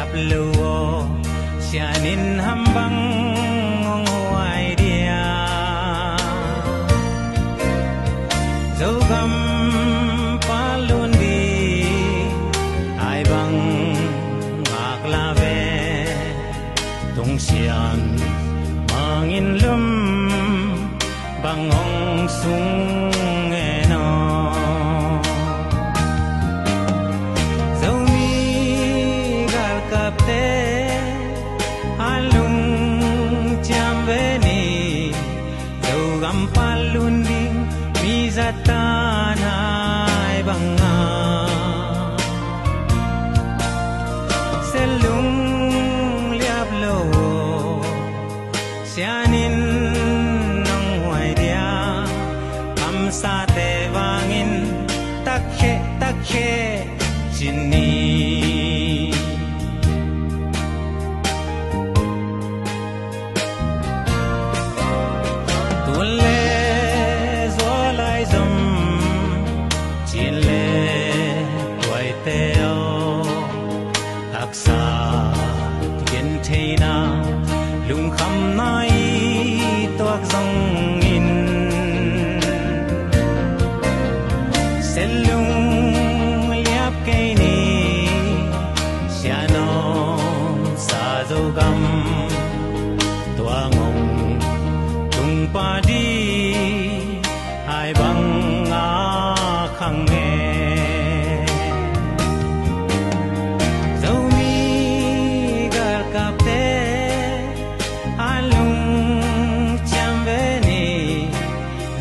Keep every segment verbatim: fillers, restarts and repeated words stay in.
Lo aw, sianin ham bang hong huai dia? Zogam palun di ai bang ngak la ve. Tung sian mangin lum bang hong sung e no. Zomi galkapte a lungciam ve ni. Zogam palun ding mi zatan ai banga. Selung liap lo. Sianin nong huai dia, kamsate vangin takkhe, takkhe cin ni. Tun le zualai zom cin le tuaite aw. Haksa gentheina lungkhamna i tuak zongin, selung liap kei ni. Sianon sa Zogam tuangong tungpa di ai bang a khang e. Zomi galkapte a lungciam ve ni.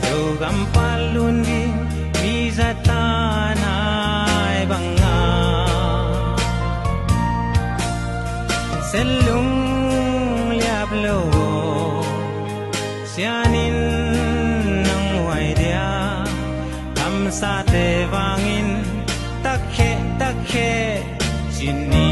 Zogam palun ding mi zatan ai banga. Selung liap lo. Sianin nong huai dia, kamsate vangin takkhe, takkhe cin ni.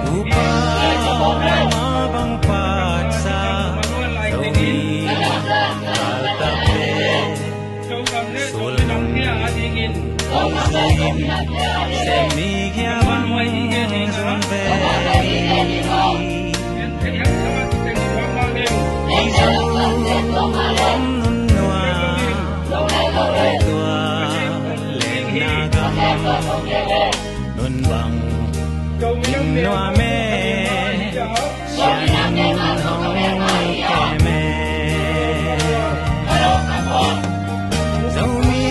Tupa ma bang patsa Zomi galkapte. Sulnung hong sim in, sem ni kia bang zong ve. Ei Zogam nunnua, ei tua lengna gam, nun bang nuam e. Sianin hong kem e. Zomi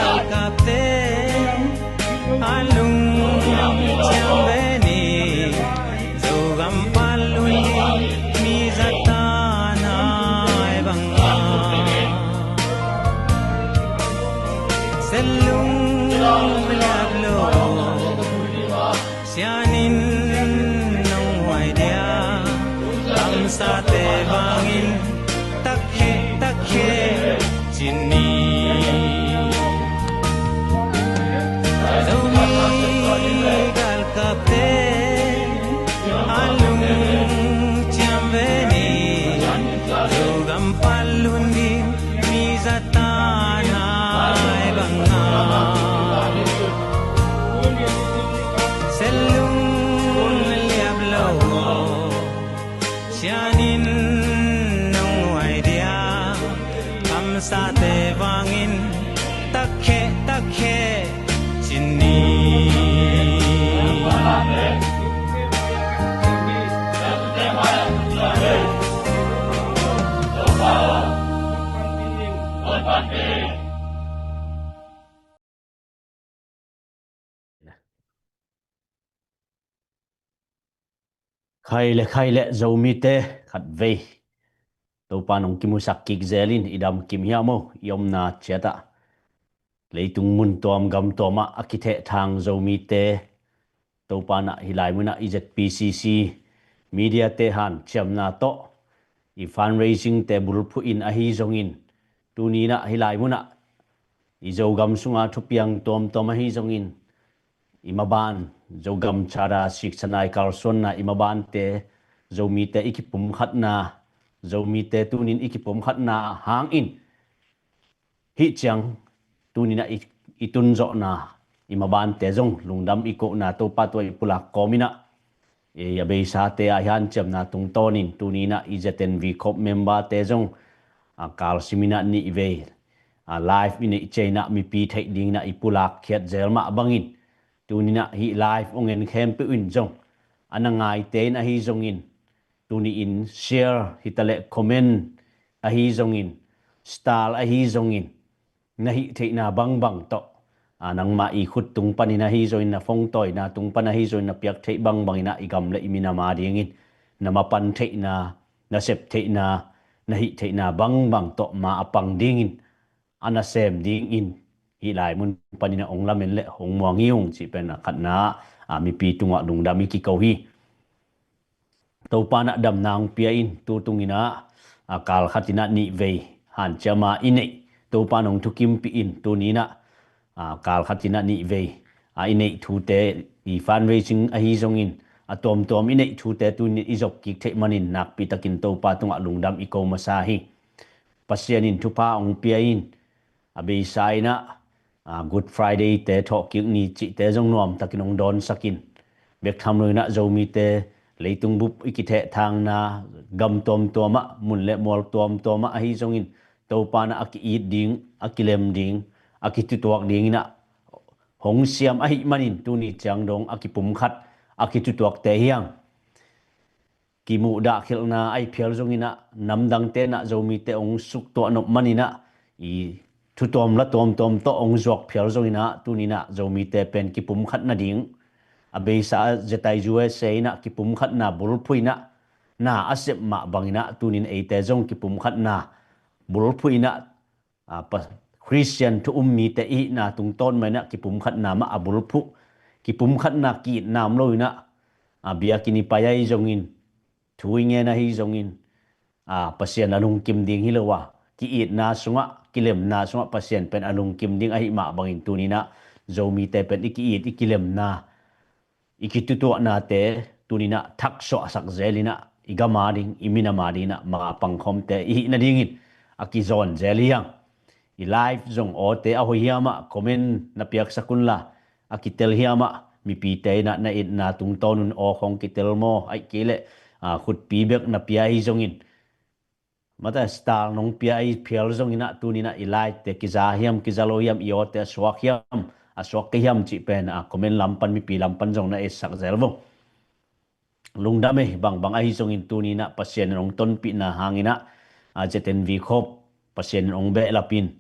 galkapte a lungciam ve ni. Zogam palun ding mi zatan ai banga. Selung liap lo. Sianin nong huai dia, kamsate vangin takkhe, takkhe cin ni. Zomi galkapte a lungciam ve ni. Zogam palun ding mi zatan ai banga. Selung liap lo. Sianin nong huai dia, kamsate vangin takkhe, takkhe cin ni. Khai le khai le Zomite khatvei Topa nong kimusak kik zelin i dam kim hiam o, i omna ciatah leitung mun tuam gam tuamah a kithehthang Zomite Topa nah hih lai munah i Z P C C media te hanciamna tawh i fundraising te bulphuh in ahi zongin, tuni inah hih lai munah i Zogam sunga thupiang tuamtuam ahi zongin, i maban Zogam Charter siksanna i kalsuanna i mabante, Zomite i kipumkhatna, Zomite tunin i kipumkhatna hangin, hih ciang tuninah i, i tunzawhna i mabante zong lungdam i kohna Topa tua i pulak kawminah, i a beisate a i hanciamna tungtawnin tuninah i Z N V Corp memberte zong a kalsiminah nihvei a live i neih ciainah mipi theih dinginah i pulak khiat zel mah bangin, tuninah hih live ong en khempeuh in zong a na ngaite in ahi zongin, tuni-in share hitaleh comment ahi zongin, star ahi zongin, na hih theihna bangbang tawh, a, nangmah i khut tung panin ahi zongin, na phone tawina tung pan ahi zongin, na piak theih bangbanginah i gam le i minam a dingin na mapan theihna, na sep theihna, na hih theihna bangbang tawh ma a pang dingin a nasem dingin hih lai mun panin a hong lamen le hong muang hi ung cih pen a khatna, a, mipi tungah lungdam i kiko hi. Topa inah damna hong pia in, tu tunginah a kal khatinah nihvei hanciama i neih, Topa in hong thukimpih in, tuninah a kal khatinah nihvei a i neih thute, i fundraising ahi zongin, a tuamtuam i neih thute tunin i zop kik theih manin nakpi takin Topa tungah lungdam i ko masa hi. Pasian in thupha hong pia in, a beisa inah, a, Good Friday te thawhkik ni cihte zong nuamtakin hong dawnsakin, bek tham lo inah Zomite leitung bup i kithehthangna gam tuamtuamah, mun le mual tuamtuamah ahi zongin, Topa inah a ki-it ding, a kilem ding, a kitutuak dinginah hong siam ahih manin tuni ciang dong a kipumkhat, a kitutuakte hiang kimuh dahkhelhna a i phial zonginah, namdangte inah Zomite hong suktuahnop maninah, i thutuam la tuamtuam tawh hong zuak phial zonginah, tuninah Zomite pen kipumkhat nading, a beisa a zetai U S A inah kipumkhatna bulphuh inah na a sep mah banginah, tunin eite zong kipumkhatna bulphuh inah, a, pa, Khristian thu um mite i hihna tungtawn mah inah kipumkhatna mah a bulphuh, kipumkhatna ki-itna om lo inah, a, biakinn i pai ahi zongin, thu i ngen ahi zongin, a, Pasian a lungkim ding hi lo a, ki-itna sungah, kilemna sungah Pasian pen a lungkim ding ahih mah bangin tuninah Zomite pen i ki-it, i kilemna, i kitutuahnate tuninah thaksuahsak zelinah i gam a ding, i minam a dinginah ma pangkhawmte i hih nadingin a kizawn zel hiang. I live zong awte a hoih hiamah comment na piaksak unla, a kitel hiamah mipite inah na itna tungtawn un aw khong kitel maw, aih kei leh, a, khutpi bek na pia ahi zongin, mata star nong pia ahi phial zonginah tuninah i live te kiza hiam, kiza lo hiam, i awte a suak hiam, a suak kei hiam cih pen, a, comment lam pan, mipi lam pan zong na etsak zel vo. Lungdam ei, bangbang ahi zongin tuninah Pasian in hong tonpihna hanginah, a, Z N V Corp Pasian in hong behlap in,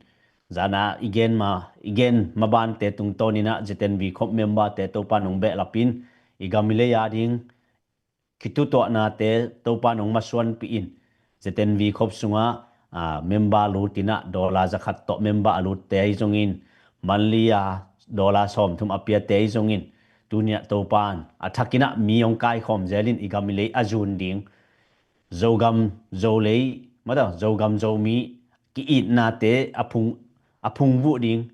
zana i gen ma, i gen mabante tungtawninah Z N V Corp memberte Topa in hong behlap in, i gam i lei a ding kitutuahnate Topa in hong masuanpih in, Z N V Corp sungah, a, member lutinah dollar zakhat tawh member a lutte ahi zongin, monthly a dollar sawmthum a piate ahi zongin, tuninah Topa in a thakinah mi hong kaikhawm zelin i gam i lei a zun ding, Zogam Zolei, mata Zogam Zomi ki-itnate a phung, a phungvuh ding,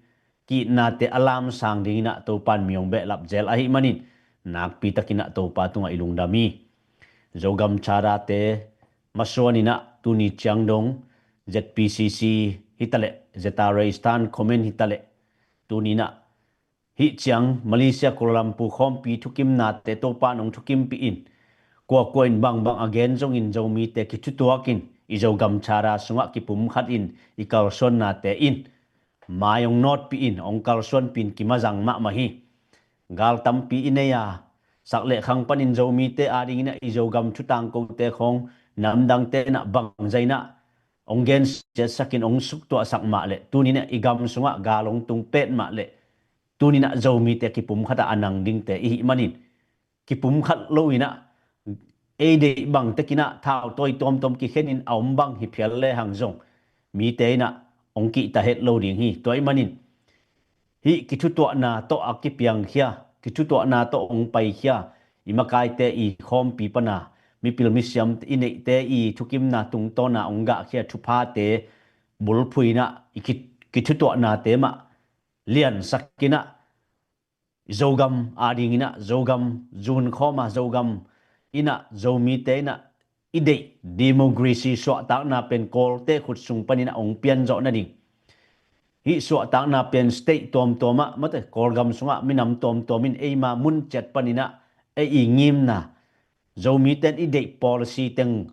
ki-itnate a lamsang dinginah Topa in mi hong behlap zel ahih manin, nakpi takinah Topa tungah i lungdam hi. Zogam Charter te masuaninah tuni ciang dong Z P C C hitaleh, Z R A stand comment hitaleh, tuninah hih ciang Malaysia Kuala Lumpur khawmpi thukimnate Topa in hong thukimpih in, kuakua in bangbang a gen zongin Zomite kithutuakin, i Zogam Charter sungah kipumkhatin, i kalsuannate in mai hong nawtpih in, hong kalsuanpih in kimazang mahmah hi. Gal tampi i nei a, sak le khang panin Zomite adingin i Zogam thutangkote khawng namdangte inah bangzah inah hong gensiatsakin, hong suktuahsak mah leh, tuninah i gam sungah gal hong tung pet mah leh, tuninah Zomite kipumkhatah a nang dingte i hih manin, kipumkhat loinah ei deih bang tekinah thautawi tuamtuam kikhenin a om bang hi phial lehang zong, mite inah hong kihta het lo ding hi. Tua ahih manin hih kithutuahna tawh a kipiangkhia, kithutuahna tawh hong paikhia i makaite i khawmpi pana mipil misiam i neihte i thukimna tungtawna hong gahkhia thuphate bulphuina i kithutuahnate mah liansakinah Zogam adinginah Zogam zunkhawma Zogam inah Zomite inah i deih democracy suahtakna pen Kawlte khut sung paninah hong pianzawh nading. Hih suahtakna pen state tuamtuamah mate Kawlgam sungah minam tuamtuamin eima munciat paninah ei i ngimna Zomite in i deih policy teng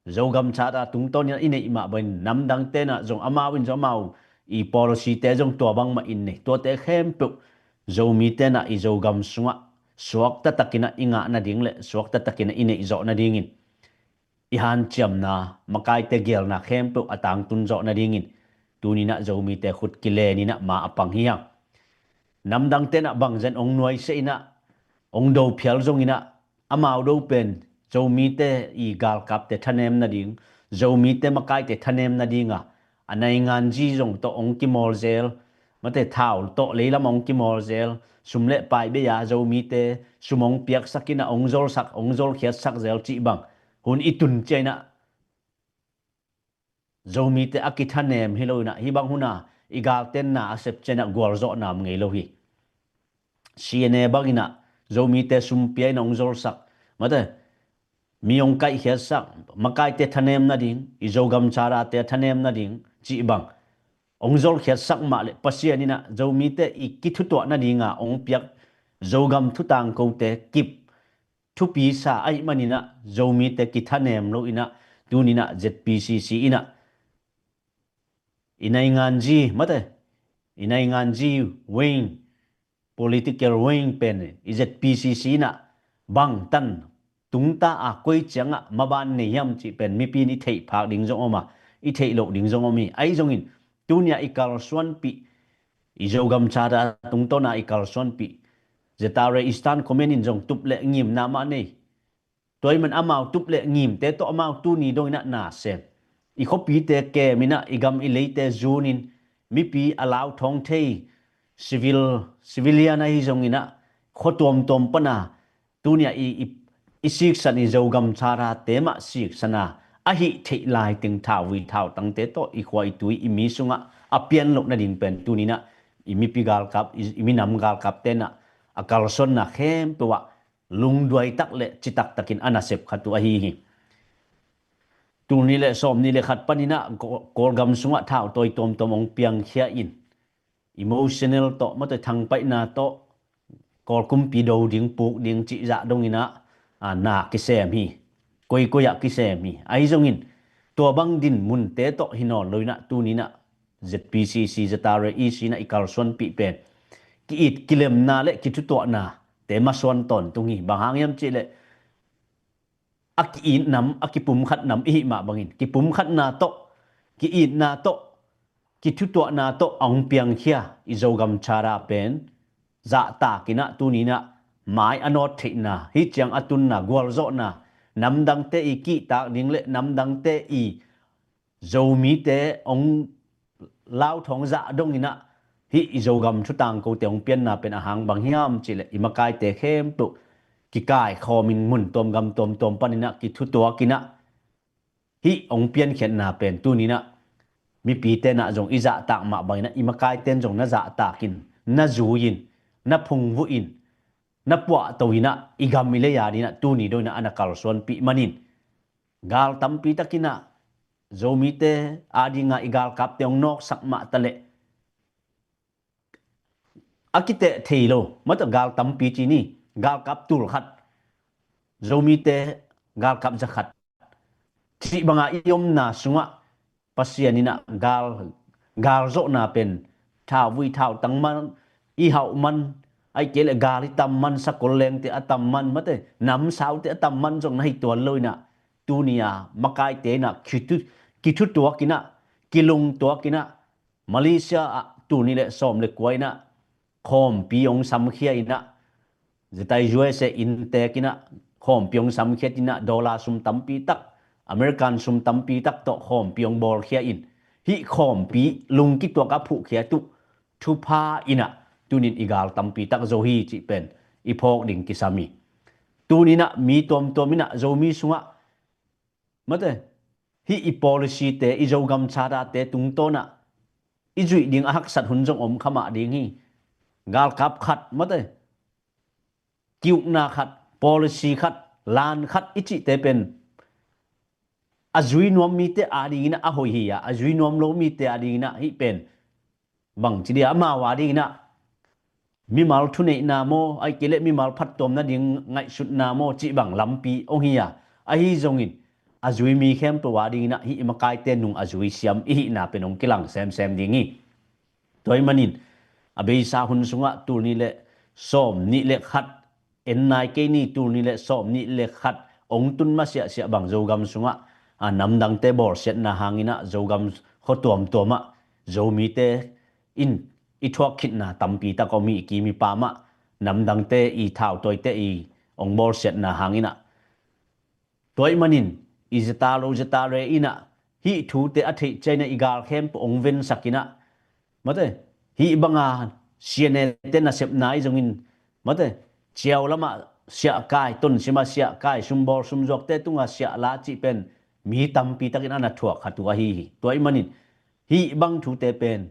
Zogam Charter tungtawnin i neih mah bangin namdang tenah zong amau in zong amau i policy te zong tua bangmah in nei. Tuate khempeuh Zomi tenah i Zogam sungah suakta takinah i ngah nading le suakta takinah i neih zawh nadingin i hanciamna makaite gelna khempeuh a tangtun zawh nadingin tuninah Zomite khut kileninah ma a pang hi hang. Namdang tenah bangzen ong nuaisia inah ong dophial zonginah amau do pen Zomite i galkapte thanem nading, Zomite makaite thanem nadinga a nainganzi zong tawh ong kimawlzel, mate thau tawh leilam ong kimawlzel, sum le pai beia Zomite sum ong piaksakinah ong zolsak ong zolkhiatsak zel cih bang hun i tun ciainah Zomite a kithanem hi loinah hih bang huna i galtenna a sep cianah gualzawhnam ngei lo hi. C N A banginah Zomite sumpia inah ong zolsak mate mi ong kaihkhiatsak makaite thanem nading i Zogam Charter te thanem nading cih bang ong zolkhiatsak mah le Pasian inah Zomite i kithutuah nadinga ong piak Zogam thutangkote kip thupisa ahih maninah Zomite kithanem lo inah tuninah Z P C C inah i nainganzi mate i nainganzi wing political wing pen i Z P C C inah bangtan tungta a koi ciangah maban nei hiam cih pen mipi in i theih phak ding zong om a i theih loh ding zong om hi. Ahi zongin tunia i kalsuanpih i Zogam Charter tungtawna i kalsuanpih Zatare Eastern Command in zong tup le ngimna mah nei. Tua ahih man amau tup le ngimte tawh amau tuni donginah na sem i khuapite keminah i gam i leite zunin mipi a lauthawng thei civil civilian ahi zonginah khua tuamtuam pana tunia i, i, i siksan i Zogam Charter te mah siksana ahi theih lai teng thauvui thautangte tawh i khua i tui i mi sungah a pian loh nading pen tuninah i mipi galkap i, i minam galkap tenah a kalsuanna khempeuh ah lungduai tak le citak takin a nasep khat uh ahi hi. Tul nih le sawm nih le khat paninah Kawlgam sungah thautawi tuamtuam ong piangkhia in emotional tawh mate thangpaihna tawh Kawl kumpi do ding puk ding cihzah donginah na kisem hi. Koikoi ah kisem hi. Ahi zongin tua bang din munte tawh hi nawn loinah tuninah Z P C C Zatare E C inah i kalsuanpih pen ki-it kilemna le kithutuahna te masuan tawntung hi. Bang hang hiam cihleh a ki-it nam a kipumkhat nam i hih mah bangin kipumkhatna tawh ki-itna tawh kithutuahna tawh a hong piangkhia i Zogam Charter pen zahtakinah tuninah mai a nawt theihna hih ciang a tunna gualzawhna namdangte i kihtak ding le namdangte i Zomite ong lauthawng zah donginah hih i Zogam thutangkote ong pianna pen a hang bang hiam cihleh i makaite khempeuh kikaikhawmin mun tuam gam tuamtuam paninah kithutuakinah hih ong piankhiatna pen tuninah mipite nah zong i zahtak mah banginah i makaiten zong na zahtakin na zuiin na phungvuhin na puahtoinah i gam i lei adinah tuni doinah a na kalsuanpih manin gal tampi takinah Zomite adinga i galkapte hong nawksak mah taleh a kiteh thei lo mata gal tampi ci ni. Galkap tul khat Zomite galkap za khat cih banga i omna sungah Pasian inah gal galzawhna pen thauvui thautang man i hauh man aih kei le gal i tam man sakol lengte a tam man mate namsaute a tam man zong na hi tuan lo inah tunia makaite inah kithutuakinah kilungtuakinah Malaysia ah tuni le sawm le kua inah khawmpi ong samkhia inah zitai U S A inntek inah khawmpi ong samkhiat inah dollar sum tampi tak American sum tampi tak tawh khawmpi ong bawlkhia in hih khawmpi lungkituak a phuhkhiat uh thupha inah tunin i gal tampi tak zo hi cih pen i phawk ding kisam hi. Tuninah mi tuamtuam inah Zomi sungah mate, hih i policy te, i Zogam Charter te tungtawnah i zuih ding a haksat hun zong om kha mah ding hi. Galkap khat mate, kiukna khat, policy khat, lan khat i cihte pen a zui nuam mite adinginah a hoih hi a, a zui nuam lo mite adinginah hih pen bangci dia amau adinginah mimal thuneihna maw, aih kei leh mimal phattuam nading ngaihsutna maw cih bang lampi hong hi a, ahi zongin a zui mi khempeuh adinginah hih i makaite nung a zui siam i hihna pen hong kilang semsem ding hi. Tua ih manin a beisa hun sungah tul nih le sawm nih le khat, en nai kei ni, tul nih le sawm nih le khat hong tun masiahsiah bang Zogam sungah a namdangte bawlsiatna hanginah Zogam khua tuamtuamah Zomite in i thuak khitna tampi tak om hi. I kim i pamah namdangte i thautawite i hong bawlsiatna hanginah tua ih manin i zeta lo zeta le inah hih thute a theih ciainah i gal khempeuh hong vensak inah mate, hih banga C N A te nasepna i zongin mate, ciau lamah siahkai, tonsimah siahkai, sumbawl sumzuakte tungah siahla cih pen mi tampi takin a na thuak khat uh ahi hi. Tua ih manin hih bang thute pen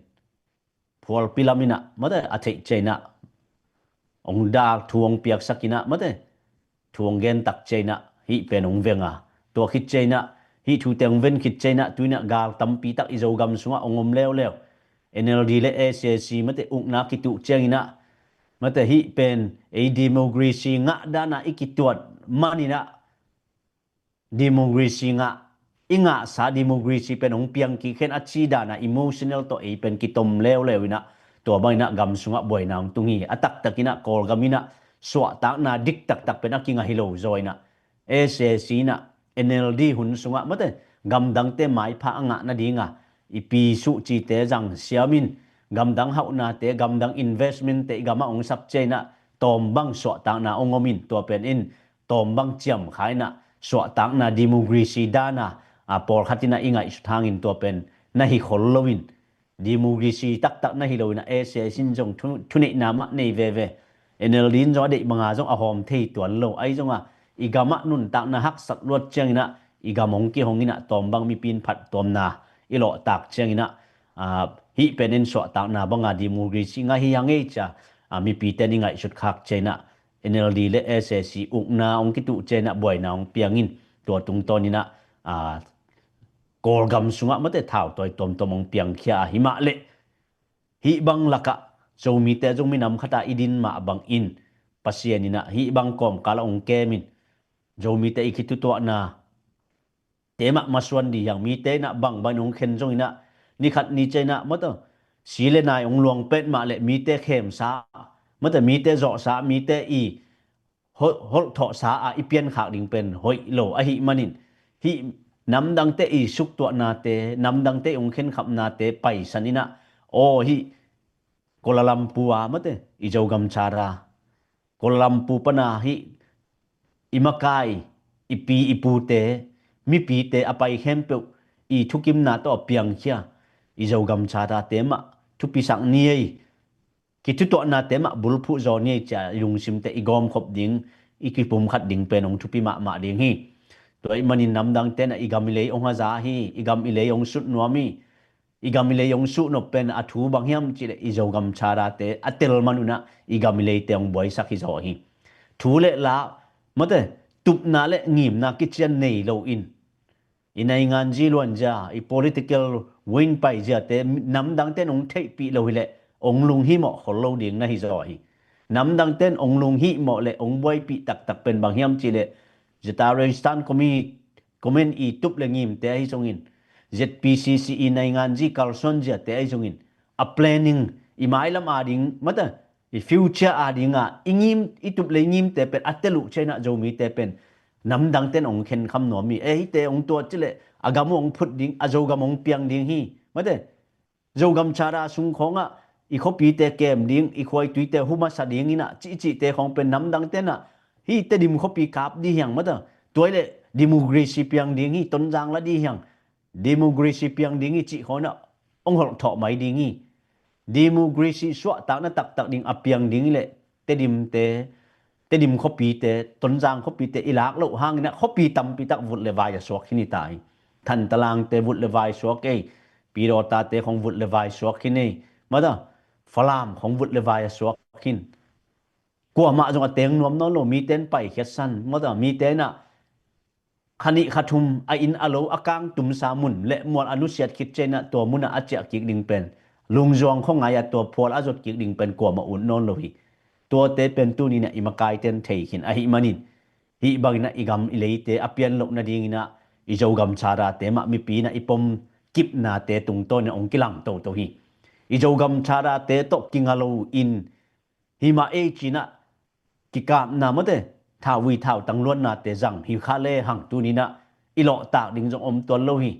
phualpi laminah mate, a theih ciainah hong dal thu hong piaksak inah mate, thu hong gentak ciainah hih pen hong venga, tua khit ciainah hih thute hong ven khit ciainah tuinah gal tampi tak i Zogam sungah hong om leuleu. N L D le S A C mate ukna kituh cianginah mate, hih pen ei democracy ngah danah i kituat maninah democracy ngah, i ngahsa democracy pen hong piang kik hen a ci danah emotional tawh ei pen kitom leuleu inah tua banginah gam sungah buaina hong tung hi. A taktakinah Kawlgam inah suahtakna dik taktak pen a kingah hi lo zaw inah S A C inah N L D hun sungah mate, gamdangte maipha a ngah nadinga i pisuh cite zang siamin gamdang hauhnate, gamdang investmentte i gamah hong sak ciainah tawmbang suahtakna hong omin tua pen in tawmbang ciamkha inah suahtakna democracy dana a pawlkhat inah i ngaihsut hangin tua pen na hi khol loin democracy taktak na hi loinah S A C in zong thu- thuneihna mah nei veve. N L D in zong a deih banga zong a hawm thei tuan lo. Ahi zonga i gamah nuntakna haksak luat cianginah i gam hong kihong inah tawmbang mipi in phattuamna i lawhtak cianginah a, hih pen in suahtakna banga democracy ngah hi hang ei cia a, mipite in i ngaihsut khak ciainah N L D le S A C ukna hong kituh ciainah buaina hong piangin tua tungtawninah a, Kawlgam sungah mate thautawi tuamtuam hong piangkhia a, himah leh hih bang lakah Zomite zong minam khata i din mah bangin Pasian inah hih bang kawmkalah hong kemin Zomite i khitutuahna te mah masuan di hiang. Mite inah bangbang in hong khen zonginah nikhat ni cianah mate, si le nai hong luang petmah leh mite khemsa mate, mite zawhsa, mite i hol- holhthawhsa ah i piankhak ding pen hoih lo ahi manin hih namdangte i suktuahnate, namdangte i hong khenkhamnate paisan inah aw hih Kuala Lumpur a mate, i Zogam Charter Kuala Lumpur pana hih i makai, i pi i pute, mipite a pai khempeuh i thukimna tawh a piangkhia i Zogam Charter te mah thupisak ni ei, kithutuahnate mah bulphuh zaw ni ei cia i lungsimte i gawmkhop ding, i kipumkhat ding pen hong thupi mahmah ding hi. Tua ih manin namdangte inah i gam i lei hong haza hi, i gam i lei hong sut nuam hi. I gam i lei hong suhnop pen a thu bang hiam cihleh i Zogam Charter te a tel man unah i gam i leite hong buaisak hi zaw hi. Thu le la mate, tupna le ngimna kician nei loin i naingan zi luanzia, i political wing paiziate namdangte in hong theihpih lo hileh hong lunghimawh khol lo ding na hi zaw hi. Namdangte in hong lunghimawh le hong buaipih taktak pen bang hiam cihleh Zeta Resistance Committee comment i tup le ngimte ahi zongin, Z P C C i naingan zi kalsuan ziate ahi zongin, a planning i mailam ading mate, i future adinga i ngim, i tup le i ngimte pen a tel uh cianah Zomite pen namdangte in hong khenkham nuam hi. E hihte hong tuat cihleh a gam uh hong phut ding, a Zogam hong piang ding hi mate. Zogam Charter sung khawngah i khuapite kem ding, i khuaituite humasa dinginah cihcihte khawng pen namdangte inah hih Tedim khuapi kap di hiang mata. Tuai le democracy piang ding hi, Tonzang la di hiang. Democracy piang ding hi cih khawngah hong holhthawh mai ding hi. Democracy suahtakna taktak ding a piang ding hi leh Tedimte Tedim khuapite, Tonzang khuapite i lak loh hangin ah khuapi tampi tak vut le vai a suak khin hi ta hi. Thantalangte vut le vai suak ei, Pidawtate khong vut le vai suak khin ei, mata Falam khong vut le vai a suak khin. Kuamah zong a teng nuam nawn lo, mite in paikhiatsan, mata mite in ah kha nih kha thum a inn a lo a kang tumsa mun le mual a nusiat khit ciangin ah tua munah a ciah kik ding pen, lungzuang khuangai a tua phual a zot kik ding pen kuamah ut nawn lo hi. Tuate pen tuni in ah i makaite in thei khin ahih manin, hih bangin ah i gam i leite a pian loh nadingin ah i Zogam Charate mah mipi in ah i pom kipnate tungtawn in ah hong kilang toto hi. I Zogam Charate tawh kinga lo in, himah ei ci-in ah kikapna, mate, thauvui thautang luannate zang hi kha le hang, tuni in ah i lawhtak ding zong om tuan lo hi.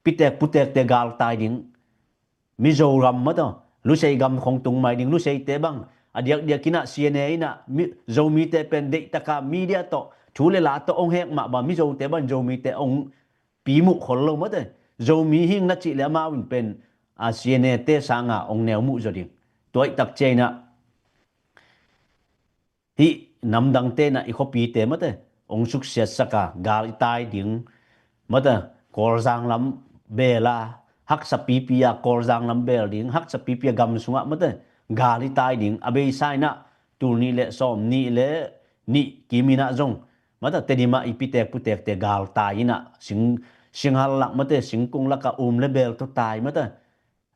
Pitek putekte galtai ding, Mizoram, mate, Lusei gam khong tung mai ding, Luseite bang a diakdiak in ah C N A in ah mi, Zomite pen deihtaka media tawh thu le la tawh hong hek mah bang, Mizote bang Zomite hong pi muh khol lo, mate. Zomi hing na cih le amau in pen a C N A te sanga hong neu muh zaw ding. Tua ahih tak ciangin ah hih namdangte in ah i khuapite, mate, hong suksiatsak a, gal i tai ding, mate, Kawlzang lam bel a, haksa pipi a Kawlzang lam bel ding, haksa pipi a gam sungah, mate, gal i tai ding, a beisa in ah tul nih le sawm nih le nih kim in ah zong, mate, Tedim ah i pitek putekte galtai in ah sing, singhal lak, mate, singkung lakah um le bel tawh tai, mate,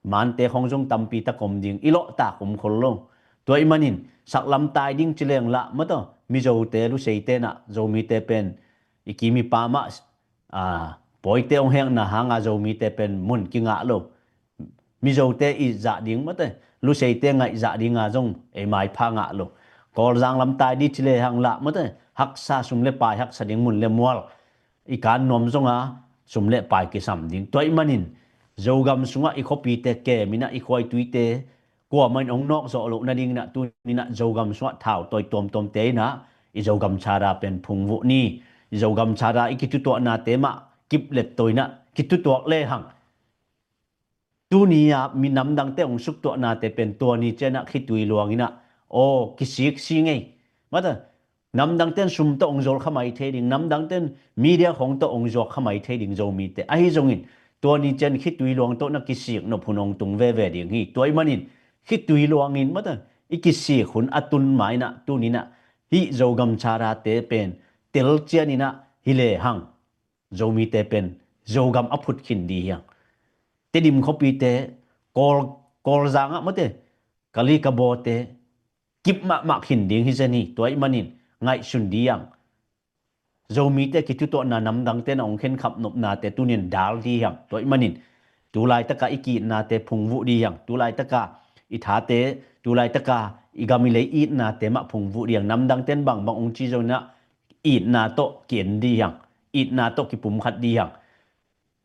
mante khong zong tampi tak om ding, i lawhtak om khol lo. Tua ahih manin saklam tai ding ci leng lah, mate, Mizote, Luseite in ah Zomite pen i kim i pam ah, a, pawite hong hekna hanga Zomite pen mun kingah lo. Mizote it zah ding, mate, Luseite ngaih zah dinga zong ei maipha ngah lo. Kawlzang lam tai ding ci le hang lah, mate, haksa, sum le pai haksa ding mun le mual i kan nuam zonga sum le pai kisam ding. Tua ahih manin Zogam sungah i khuapite kem in ah, i khua i tuite kuamah in hong nawk zawh loh nadingin ah tuni in ah Zogam sungah thautawi tuamtuamte in ah i Zogam Chara pen phungvuh ni. I Zogam Chara i kitutuahnate mah kip let to in ah kitutuak le hang, tuni a mi namdangte hong suktuahnate pen tua ni ciang ah khitui luang in ah, aw, kisik si ngei, mate, namdangte in sum tawh hong zol kha mai thei ding, namdangte in media khong tawh hong zuak kha mai thei ding Zomite. Ahi zongin tua ni ciang khitui luang tawh na kisik nop hun hong tung veve ding hi. Tua ahih manin khitui luangin, mate, i kisik hun a tun ma in ah tuni in ah hih Zogam Charate pen tel cian in ah hi le hang, Zomite pen Zogam a phut khin ding hi hang. Tedim khuapite, Kawl, Kawlzang ah, mate, Kali Kabawte kip mahmah khin ding hi zen hi. Tua ahih manin ngaihsun ding hi hang. Zomite kitutuahna namdangte in ah hong khenkhap nopnate tuni in dal ding hi hang. Tua ahih manin tu laitakah i ki-itnate phungvuh ding hi hang. Tu laitakah i thate, tu laitakah i gam i lei itnate mah phungvuh ding hi hang. Namdangte in bangbang hong ci zongin ah itna tawh ki-en ding hi hang. Itna tawh kipumkhat ding hi hang.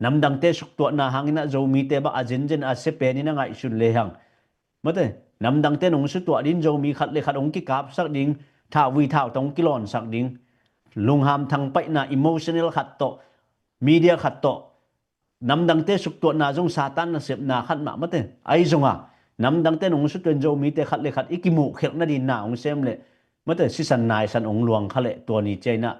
Namdangte suktuahna hangin ah Zomite bang a zenzen a sia pen in ah ngaihsun le hang. Mate, namdangte in hong suktuah ding, Zomi khat le khat hong kikapsak ding, thauvui thautang hong kilawnsak ding, lunghamthang paihna emotional khat tawh, media khat tawh, namdangte suktuahna zong Satan nasepna khat mah, mate. Ahi zonga namdangte in hong suktuah in Zomite khat le khat i kimuhkhelh nading na hong sem le, mate, sisan naisan hong luang kha le tua ni ciang ah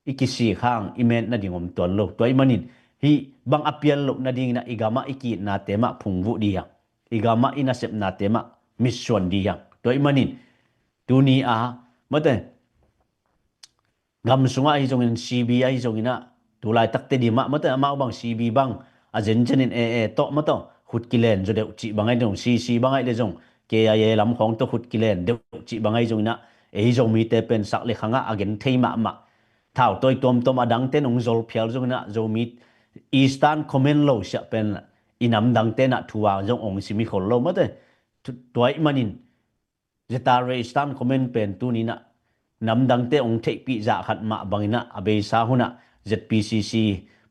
i kisik hang i met nading om tuan lo. Tua ahih manin hih bang a pian loh nadingin ah i gamah i ki-itnate mah phungvuh ding hi hang. I gamah i nasepnate mah mitsuan ding hi hang. Tua ahih manin tuni a, mate, gam sungah ahi zongin, C B ahi zongin ah, tu laitak Tedim ah, mate, amau bang C B bang a zenzen in A A tawh, mate, khut kilen zaw deuh cih bang ahi zong, C C bang ahi le zong, K I A lam khawng tawh khut kilen deuh cih bang ahi zongin ah, ei Zomite pen sak le khangah a gen thei mahmah. Thautawi tuamtuam a dangte in hong zol phial zongin ah, Zomi Eastern Command lo siah pen i namdangte in ah thu a zong hong sim hi khol lo, mate. Tu-, tua ahih manin Z R A Eastern Command pen tuni in ah namdangte hong theihpih zah khat mah bangin ah, a beisa hun ah Z P C C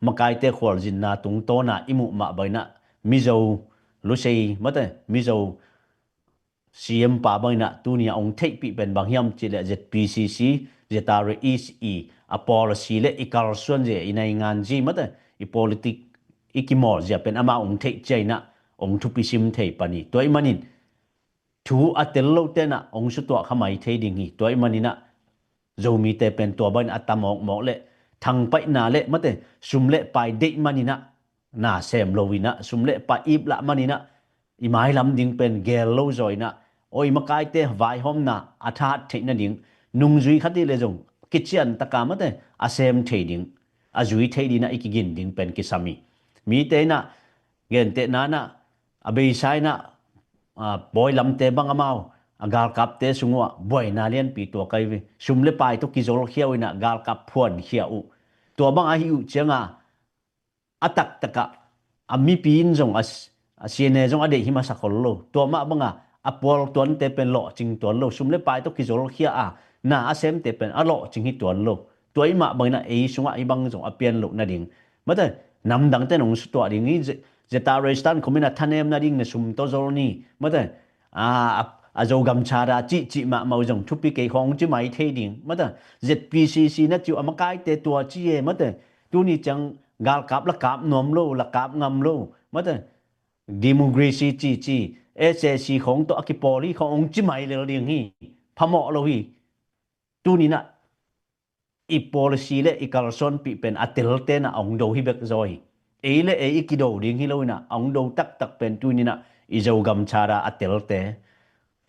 makaite khualzinna tungtawn a i muh mah bangin ah, Mizo, Lusei, mate, Mizo C M pa bangin ah tuni a hong theihpih pen bang hiam cih leh Z P C C, Z R A East i a policy le i kalsuan zia, i naingan zi, mate, i politic i kimawl zia pen amah hong theih ciang in ah hong thupi sim thei pan hi. Tua ahih manin thu a tel lote in ah hong suktuah kha mai thei ding hi. Tua ahih manin ah Zomite pen tua bangin a ta mawkmawk le thangpaihna le mate sum le pai deih maninah na sem loinah sum le pai iplah maninah i mailam ding pen gel lo zaw inah aw i makaite vaihawmna a thahat theih nading nungzui khat ih le zong kician taka mate a sem thei ding a zui thei dinah i kigin ding pen kisam hi. Mite inah gentehna inah a beisa inah a, pawi lamte bang amau a galkapte sung uh ah buaina lianpi tuak ahi ve. Sum le pai tawh kizolkhia uh inah galkap phuankhia uh. Tua bang ahi uh cianga a taktakah a mipi in zong a, a C N A zong a deih hi masa khol lo. Tua mah banga a pual tuante pen lawhcing tuan lo. Sum le pai tawh kizolkhia a na a semte pen a lawhcing hi tuan lo. Tua i mah bangin a ei sungah i bang zong a pian loh nading mate namdangte nong sutuah ding hi. Zeta Restan khomin a thanem nading na sum tawh zol ni mate a, a Zogam chada cihcih mahmah uh zong thupi kei khawng ci mai thei ding mate Z P C C na ciu a makaite tua ci e mate tuni ciang galkap la kap nuam lo la kap ngam lo mate democracy cici S A C khawng tawh a kipawl hi khawng ci mai lel ding hi. Phamawh lo hi. Tuninah i policy le i kalsuanpih pen a teltenah a hong do hi bek zaw hi. Ei le ei i kido ding hi loinah a hong do taktak pen tuninah i Zogam chada a telte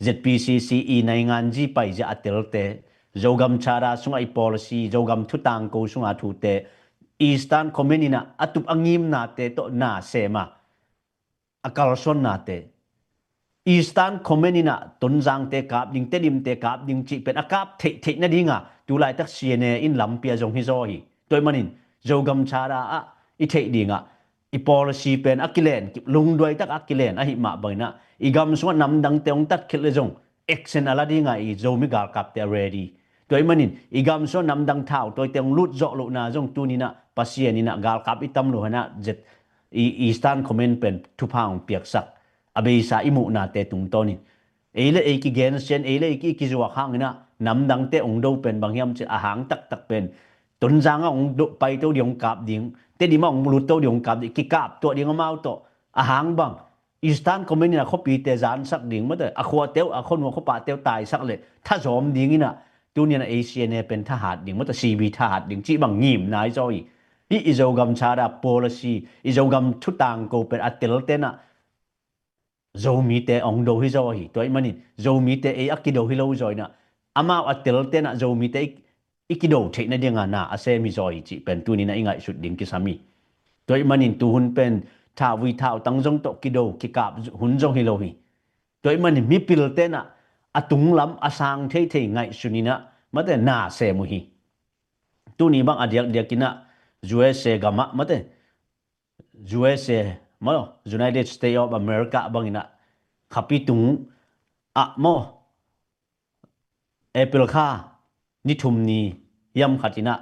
Z P C C i naingan zi paizia a telte Zogam chada sungah i policy Zogam thutangko sunga thute Eastern Command inah a tup a ngimnate tawh na sema a kalsuannate Eastern Command inah Tonzangte kap ding Tedimte kap ding cih pen a kap theihtheih nadinga tulaitak C N A in lampi a zong hi zaw hi. Tua ih manin Zogam chada ah i theih dingah i policy pen a kilen lungduaitak a kilen ahi mah banginah i gam sungah namdangte hong tatkhelh le zong action a la dinga i Zomi galkapte a ready. Tua ih manin i gam sungah namdang thau tawite hong lut zawh lohna zong tuninah Pasian inah galkap i tam loh hanah zet i Eastern Command pen thupha hong piaksak a beisa i muhnate tungtawnin ei le ei kigensian ei le ei ki kizuak hanginah namdangte hong do pen bang hiam cih a hang taktak pen Tonzangah hong paito ding hong kap ding Tedimah hong lutto ding hong kap ding kikap tuah ding amau tawh a hang bang Eastern Command inah khuapite zansak ding mate a khuateu a khuanu a khuapateu taisak le thazawm dinginah tuninah A C N A pen thahat ding mate C B thahat ding cih bang ngimna i zaw hi. Hih i Zogam chada policy i Zogam thutangko pen a teltenah Zomite hong do hi zaw hi. Tua ih manin Zomite ei a kido hi lo zaw inah amau a teltenah Zomite i kido theih nadinga na a sem hi zaw hi cih pen tuninah i ngaihsut ding kisam hi. Tua ih manin tuhun pen thauvui thautang zong tawh kido kikap hun zong hi lo hi. Tua ih manin mipil tenah a tunglam a sang theithei ngaihsun inah mate na sem uh hi. Tuni bang a diakdiak inah U S A gamah mate U S A maw United States of America banginah khapi tung ah maw April kha ni thum ni hiam khat inah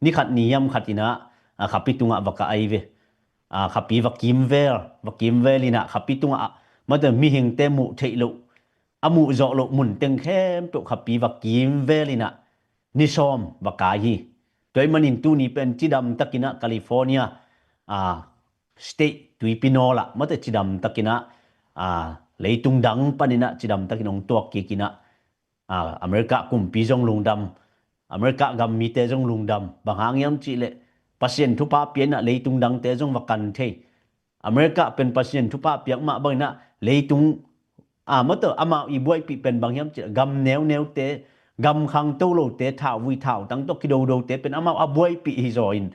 ni khat ni hiam khat inah a khapi tungah va ka ai ve. A khapi va kimvel va kimvel inah khapi tungah mate mihingte muh theih loh a muh zawh loh mun teng khempeuh khapi va kimvel inah ni sawm va kai hi. Tua ih manin tuni pen cidam takinah California a state tuipi nawlah mate cidam takinah a leitung dang paninah cidam takin hong tuak kikinah a America kumpi zong lungdam America gam mite zong lungdam bang hang hiam cihleh Pasian thupha pianah leitung dangte zong va kan thei. America pen Pasian thupha piak mah banginah leitung a mawtaw amau i buaipih pen bang hiam cihleh gam neuneute gam khangto lote thauvui thautang tawh kidodote pen amau a buaipih hi zaw in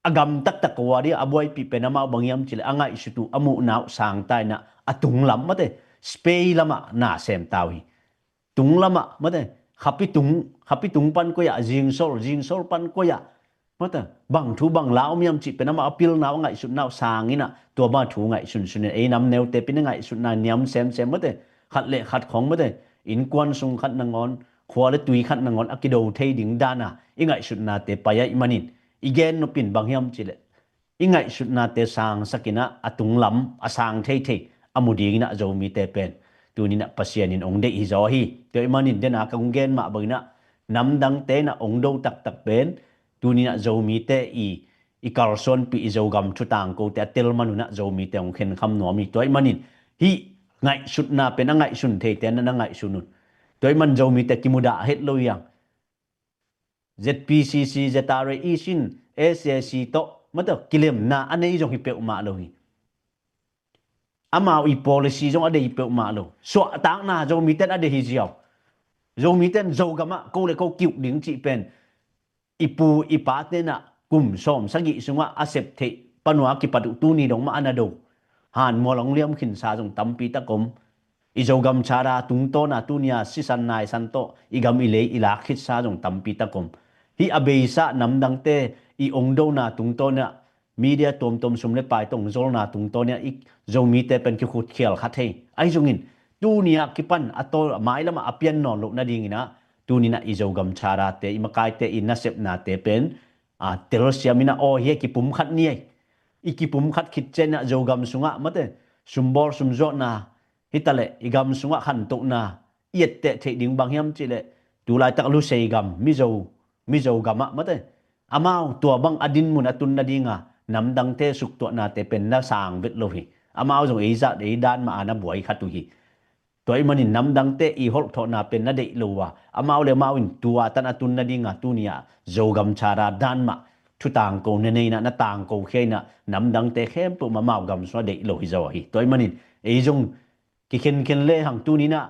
a gam taktak kawadi a buaipih pen amau bang hiam cihleh a ngaihsut uh a muhna uh sangta inah a tunglam mate Spain lamah na semta uh hi. Tunglamah mate khapi tung khapi tung pan koiah zingsol zingsol pan koiah mate bang thu bang la om hiam cih pen amah a pilna uh a ngaihsutna uh sanginah tua bang thu ngaihsunsun in ei nam neute pin a ngaihsutna niam semsem mate khat le khat khong mate innkuan sung khat nangawn khua le tui khat nangawn a kido thei ding dana i ngaihsutnate pai ah i manin i gen nopin bang hiam cihleh i ngaihsutnate sangsakinah a tunglam a sang theithei a mu dinginah Zomite pen tuninah Pasian in ong deih hi zaw hi. Tua i manin dena ka ong gen mah banginah namdangte inah ong do taktak pen tuninah Zomite i i kalsuanpih i Zogam thutangkote a tel manunah Zomite ong khenkham nuam hi. Tua i manin hih ngaihsutna pen a ngaihsun theite na na ngaihsun un. Tua i man Zomite kimudah het lo iang Z P C C, Z R A East in S A C tawh mate kilemna a nei zong hi peuhmah lo hi. Amau i policy zong a dei peuhmah lo. Suahtakna Zomite'n a dei hi ziau. Zomite'n Zogamah ko le ko kiuk ding cih pen i pu i pa tenah kum sawm sagih sungah a sep theih panua kipat uh tuni dong mah a na do. Han mual hong liam khinsa zong tampi tak om. I Zogam Charter tungtawna tunia sisan naisan tawh i gam i lei i lak khitsa zong tampi tak om. Hih a beisa namdangte i ong dona tungtawna media tuamtuam sum le pai tawh ong zolna tungtawna i Zomite pen kikhutkhial kha thei. Ahi zongin tunia kipan a tawl mailamah a pian nawn loh nadinginah tuninah i Zogam Charterte i makaite i nasepnate pen a telsiam inah aw hi a kipum khat ni ei. I kipum khat khit cianginah Zogam sungah mate sumbawl sumzuakna hitaleh i gam sungah khantohna i etteh theih ding bang hiam cihleh tulaitak Lusei gam Mizo Mizo gamah mate amau tua bang a dinmun a tun nadinga namdangte suktuahnate pen na sang vet lo hi. Amau zong ei zat ei dan mah a na buai khat uh hi. Tua ih manin namdangte i holhthawhna pen na deih lo a amau le amau in tua tan a tun nadinga tunia Zogam Charter dan mah thutangko na neinah na tangko khiainah namdangte khempeuh mah amau gam sungah deih lo hi zaw hi. Tua ih manin ei zong kikhenkhen le hang tuninah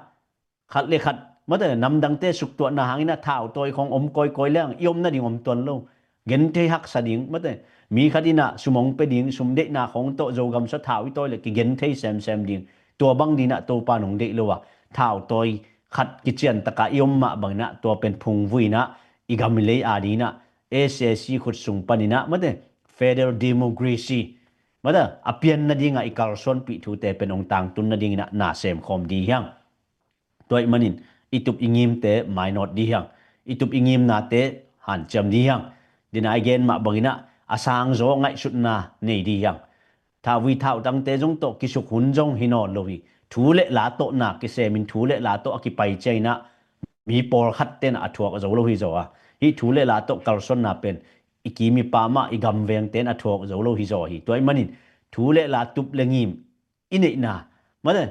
khat le khat mate namdangte suktuahna hangin a thautawi khong om kawikawi leng i om nading om tuan lo. Genthei haksa ding mate mi khat inah sum hong pe ding sum deihna khong tawh Zogam sua thau i tawi le kigenthei semsem ding. Tua bang dinah Topa nong deih lo a thautawi khat kician taka i om mah banginah tua pen phungvui inah i gam i lei a dinah S A C khut sung paninah mate federal democracy mate a pian nadinga i kalsuanpih thute pen hong tangtun nadinginah na semkhawm di hiang. Tua ih manin i tup i ngimte mainawt di hiang. I tup i ngimnate hanciam di hiang. Dina i gen mah banginah a sangzaw ngaihsutna nei di hiang. Thauvui thautangte zong tawh kisuk hun zong hi nawn lo hi. Thu le la tawh na kisemin thu le la tawh a kipai ciainah mi pawlkhat tenah a thuak zo lo hi zaw a hih thu le la tawh kalsuanna pen i kim i pam ah i gamveng ten a thuak zo lo hi zaw hi. Tua ih manin thu le la tup le ngim i neihna mate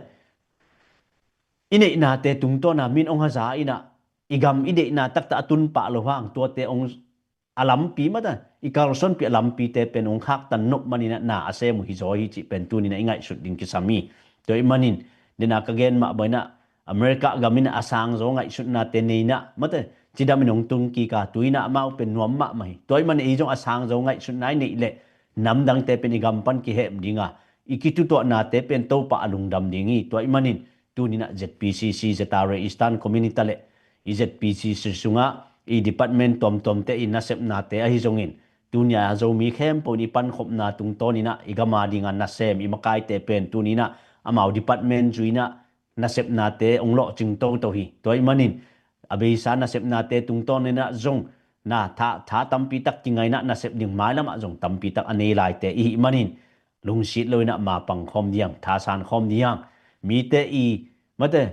i neihnate tungtawna min ong haza inah i gam i deihna taktak a tun pah lo hang tuate ong a lampi mate i kalsuanpih a lampite pen ong khaktan nop maninah na a sem uh hi zaw hi cih pen tuninah i ngaihsut ding kisam hi. Tua ih manin dena ka gen mah banginah America gam inah a sangzaw ngaihsutnate neinah mate cidam in ong tung kika tuinah amau pen nuam mahmah hi. Tua ih manin ei zong a sangzaw ngaihsutna i neih leh namdangte pen i gam pan kihem dinga i kitutuahnate pen Topa a lungdam ding hi. Tua ih manin tuninah Z P C C, Z R A Eastern Community le i Z P C C sungah i department tuamtuamte i nasepnate ahi zongin tunia Zomi khempeuh in i pankhopna tungtawninah i gama dinga nasem i makaite pen tuninah amau department zuinah nasepnate ong lawhcing toto hi. Tua ih manin a beisa nasepnate tungtawninah zong na tha, tha tampi tak kingainah nasep ding mailamah zong tampi tak a nei laite i hih manin lungsit loinah mapang khawm diang thasan khawm diang mite i mate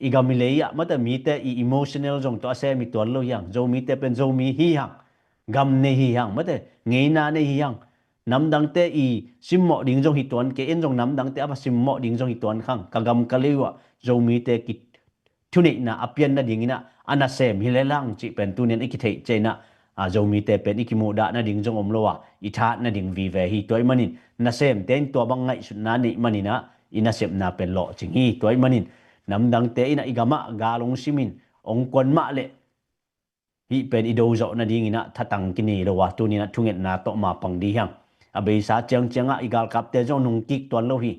i gam i lei ah mate mite i emotional zong tawh a sem i tuan lo hiang. Zomite pen Zomi hi hang gam nei hi hang mate ngeina nei hi hang. Namdangte i simmawh ding zong hi tuan kei en zong namdangte a va simmawh ding zong hi tuan khang ka gam ka lei uh ah Zomite ki thuneihna a pian nadinginah a nasem hi le lang cih pen tunin i kitheih ciainah a Zomite pen i kimuhdah nading zong om lo a i that nading vive hi. Tua ih manin nasemte in tua bang ngaihsutna neih maninah i nasepna pen lawhcing hi. Tua ih manin namdangte inah i gamah gal ong simin ong kuan mah leh hih pen i dozawh nadinginah thatang kinei lo a tuninah thungetna tawh mapang di hiang. A beisa ciangciangah i galkapte zong nungkik tuan lo hi.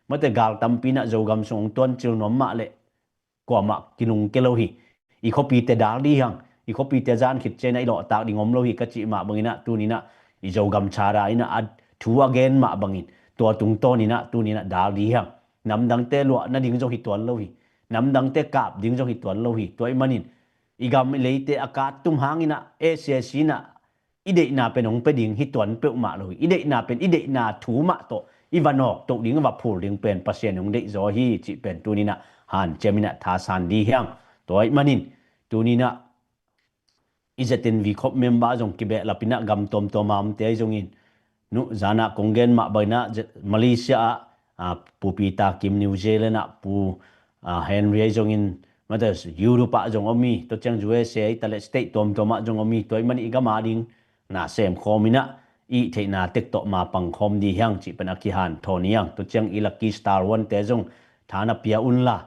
Mate gal tampi inah Zogam sung ong tuancil nuam mah leh kuamah kinungke lo hi. I khuapite dal di hiang. I khuapite zan khit cianah i lawhtak ding om lo hi ka cih mah banginah tuninah i Zogam Charter inah a thu a gen mah bangin tua tungtawninah tuninah dal di hiang. Namdangte luah nading zong hi tuan lo hi. Namdangte kap ding zong hi tuan lo hi. Tua ih manin i gam i leite a kattum hanginah S A C inah i deihna pen hong pia ding hi tuan peuhmah lo hi. I deihna pen i deihna thu mah tawh i va nawk toh ding i va phul ding pen Pasian hong deih zaw hi cih pen tuninah hanciam inah thasan di hiang. Tua ih manin tuninah i Z N V khop member zong kibehlap inah gam tuamtuam a omte ahi zongin nuh zanah kong gen mah banginah Malaysia ah Pu Peter Kim, New Zealand ah Pu Henry ahi zongin Mate, Europe ah zong om hi, tua ciang U S A hi taleh state tuamtuam ah zong om hi, tua ahih manin i gam a ding na sem khawm inah i theihna tek tawh mapang khawm dih hiang cih pen a kihanthawn hiang. Tua ciang i lucky star one te zong tha na pia unla,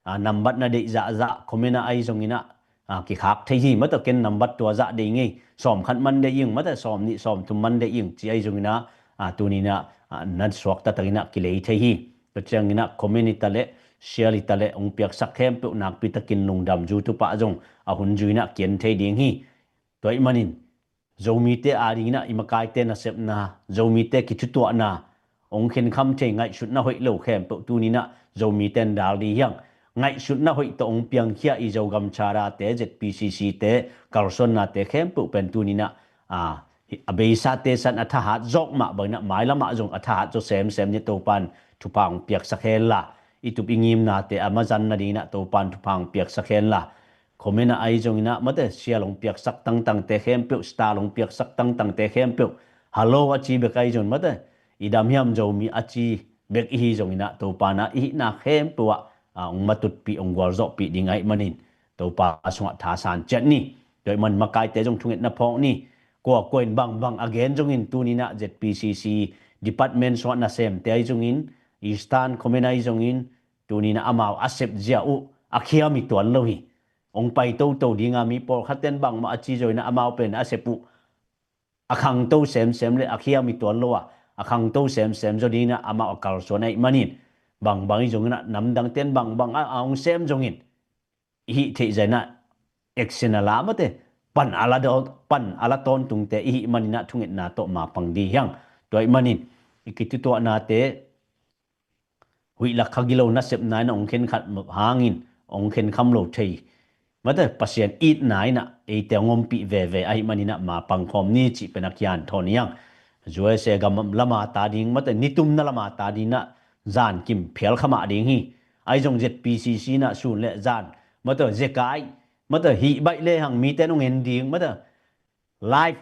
a, nambat na deih zahzah comment ah ahi zong inah, a, kikhak thei hi. Mate, ken nambat tua zah deih ngei, sawm khat man deih ing, mate, sawm nih sawm thum man deih ing ci ahi zong inah, a, tuni inah, a, na suakta tak inah kilei thei hi. Tua ciang inah comment hi taleh, share hi taleh, hong piaksak khempeuh nakpi takin lungdam. YouTube ah zong a hun zui inah kian thei ding hi. Tua ahih manin Zomite a ding inah i makaite nasepna, Zomite kithutuahna hong khenkham thei, ngaihsutna hoih lo khempeuh tuni inah Zomite in dal dih hiang. Ngaihsutna hoih tawh hong piangkhia i Zogam Charter te, Z P C C te, kalsuannate khempeuh pen tuni inah, a, a beisa tesan a thahat zawk mah bang inah mailam ah zong a thahat zaw semsem ni. Topan thupha hong piaksak henla, i tup i ngimnate a mazan nading inah Topan thupha hong piaksak henla, comment ah ahi zong inah, mate, share hong piaksak tangtangte khempeuh, star hong piaksak tangtangte khempeuh, hello a ci bek ahi zong, mate, i dam hiam Zomi a ci bek i hi zong inah Topan ah i hihna khempeuh ah, a, hong matutpih, hong gualzawhpih ding ahih manin Topa sungah thasan ciat ni. Tua ahih manin makaite zong thungetna phawk ni. Kuakua in bangbang a gen zongin tuni inah Z P C C department sungah nasemte ahi zongin, Eastern Command ahi zongin, tuni inah amau a sep zia uh a khiam hi tuan lo hi. Hong pai toto dinga, mi pawlkhatte in bangmah a ci zaw inah amau pen a sep uh a khangto semsem le a khiam hi tuan lo a, a khangto semsem zaw ding inah amau a kalsuan ahih manin, bangbang hi zong inah namdangte in bangbang a, a hong sem zongin i hih theih zah inah action a la, mate, pan a la dawn, pan a la tawntungte i hih man inah thungetna tawh mapang dih hiang. Tua ahih manin i kithutuahnate huih lak kha gilo nasepna inah hong khenkhat hangin hong khenkham lo thei, mate, Pasian itna inah eite hong ompih veve ahih man inah mapang khawm ni cih pen a kihanthawn hiang. U S A gam lama ta ding, mate, nitumna lama ta ding inah zankim phial kha mah ding hi. Ahi zong Z P C C inah sun le zan, mate, zekai, mate, hih baih lehang mite in hong en ding, mate, live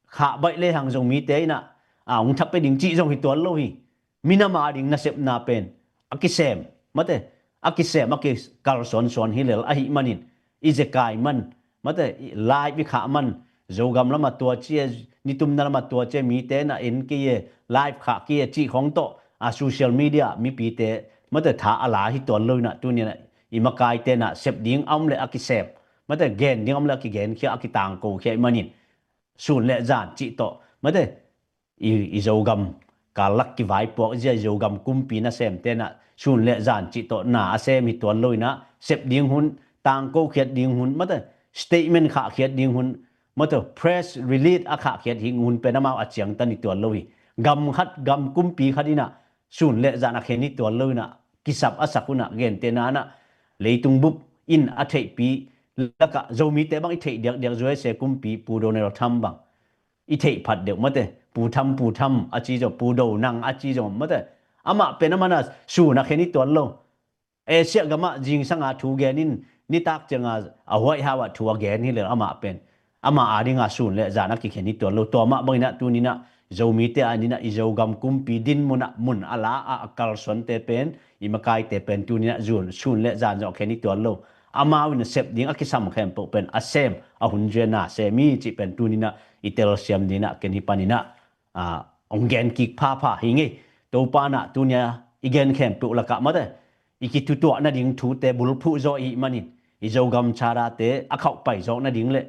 khah baih lehang zong mite inah, a, hong thapia ding cih zong hi tuan lo hi. Minam a ding nasepna pen a kisem, mate, a kisem, a kikalsuansuan hi lel ahih manin, i zekai man, mate, i live i khah man, Zogam lamah tua ci e, nitumna lamah tua ci e, mite inah en kei e, live khah kei e cih khawng tawh, a, social media mipite, mate, tha a la hi tuan lo inah tuni inah i makaite inah sep ding a om le a kisem, mate, gen ding a om le a kigenkhia, a kitangkokhia ahih manin sun le zan cih tawh, mate, i, i Zogam kallak kivaipuak zia, i Zogam kumpi nasemte inah sun le zan cih tawh na a sem hi tuan lo inah, sep ding hun, tangkokhiat ding hun, mate, statement khahkhiat ding hun, mate, press release a khahkhiat ding hun pen amau a ciangtan hi tuan lo hi. Gam khat, gam kumpi khat inah sun le zan a khen hi tuan lo inah, kisap a sak hun ah, gentehna inah leitung bup in a theihpih lakah Zomite bang i theih diakdiak, U S A kumpi Pu Donald Trump bang i theih phat deuh, mate, Pu Tham, Pu Tham a ci zong, Pu Do Nang a ci zong, mate, amah pen amah na sun a khen hi tuan lo. Asia gamah zingsang a thu gen in, nitak cianga a White House ah thu a gen hi lel amah pen, amah a dinga sun le zan a kikhen hi tuan lo. Tua mah bang inah tuni inah Zomite a ding inah i Zogam kumpi dinmun ah mun a la a, a kalsuante pen, i makaite pen tuni inah zun, sun le zan zong a khen hi tuan lo. Amau in a sep ding a kisam khempeuh pen a sem, a hun zia na sem hi cih pen tuni inah i telsiam ding inah ken hih pan inah, a, hong gen kik phapha hi ngei. Topa inah tuni a i gen khempeuh lakah, mate, i kithutuah nading thute bulphuh zaw i hih manin, i Zogam Charter te a khauhpai zawk nading le